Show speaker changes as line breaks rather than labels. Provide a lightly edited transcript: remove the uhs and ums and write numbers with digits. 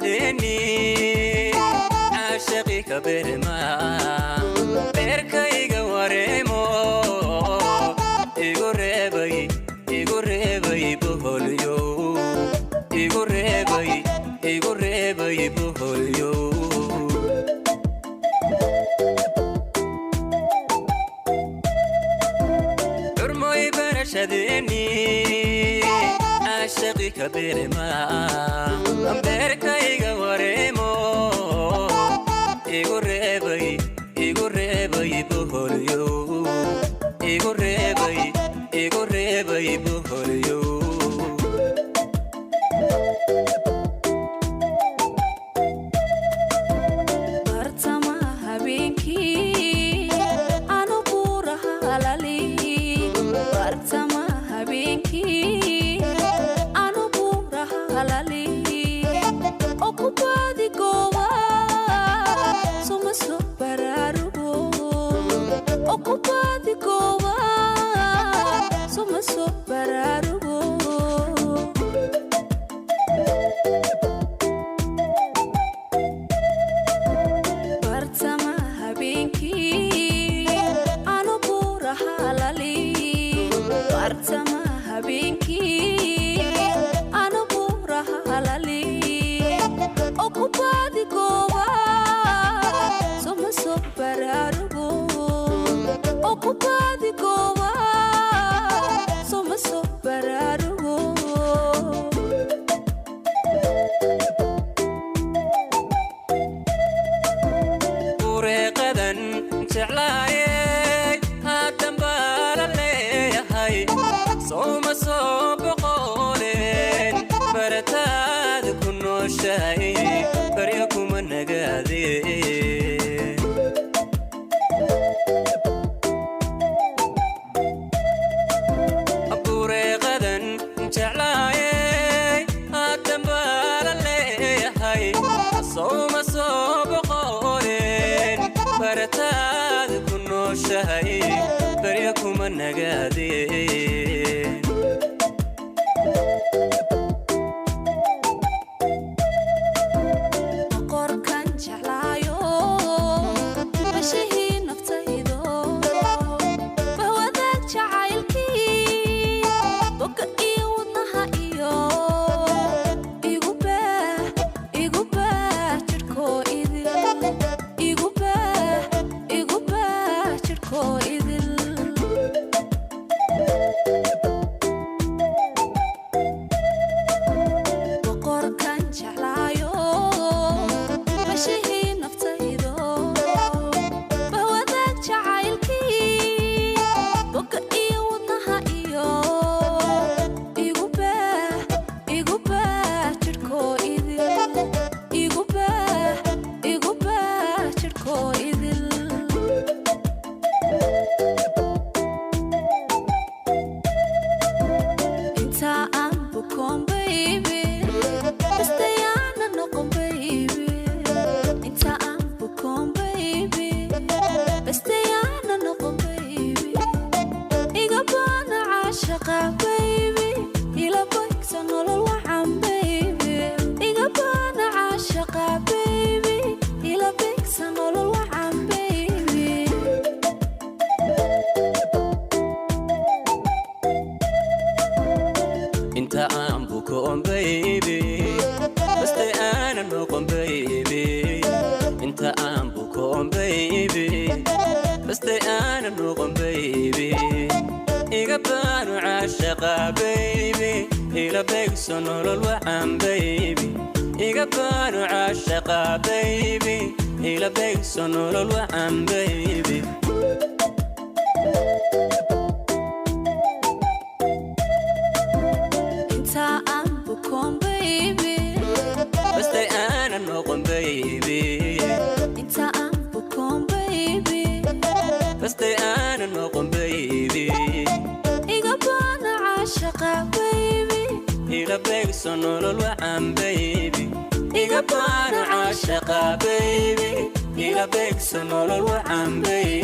Barashadeeni caashaqi ka berma, beerkayga wareemo, igu reebay, igu reebay boholyo, igu reebay, igu reebay boholyo. Xurmoy barashadeeni caashaqi ka berma, beerkayga wareemo, igu reebay, igu reebay boholyo, igu reebay, igu reebay boholyo.
Bartama habeenkii anu buuraha halali, bartama habeenkii anu buuraha halali oo ku baadi gooba, suma soo baraarugo oo ku baadi gooba, suma soo baraarugo. Bartama habeenkii anu buuraha halali, bartama habeenkii anu buuraha halali oo ku baadi gooba, suma soo baraarugo oo ku baadi gooba, suma soo baraarugo.
Bureeqadan jeclaayey haatan baa la leeyahay, sowma soo boqoleen barataada ku nooshahay, baryo kuma nagaadeen. Bureeqadan jeclaayey haatan baa la leeyahay, sowma soo boqoleen barataada ku nooshahay, baryo kuma nagaadeen.
Boqorkan jeclaayo, bashihii naftaydo, bahwadaag jacaylkii boga iyo wadnaha iyo igu baah, igu baah jidhkoo idil, igu baah, igu baah jidhkoo idil. Boqorkan jeclaayo, bashihii naftaydo, bahwadaag jacaylkii boga iyo wadnaha iyo igu baah, igu baah jidhkoo idil, igu baah, igu baah jidhkoo idil. Inta aan bukoon baby, bastayaana noqon baby, inta aan bukoon baby, bastayaana noqon baby, iga baana caashaqa baby, ila baygsa nolol wacan baby, iga baana caashaqa baby, ila baygsa nolol wacan baby.
Inta aan bukoon baby, baste aanan noqon baby, inta aan bukoon baby, baste aanan noqon baby, iga baanu caashaqa baby, ila beegso nolol wacan baby, iga baanu caashaqa baby, ila beegso nolol wacan baby.
Inta aan bukoon baby,
baste aanan noqon baby,
inta aan bukoon baby,
baste aanan noqon baby,
iga baana caashaqa baby,
ila beegso nolol wacan baby, iga baanu caashaqa baby, ila beegso nolol wacan baby.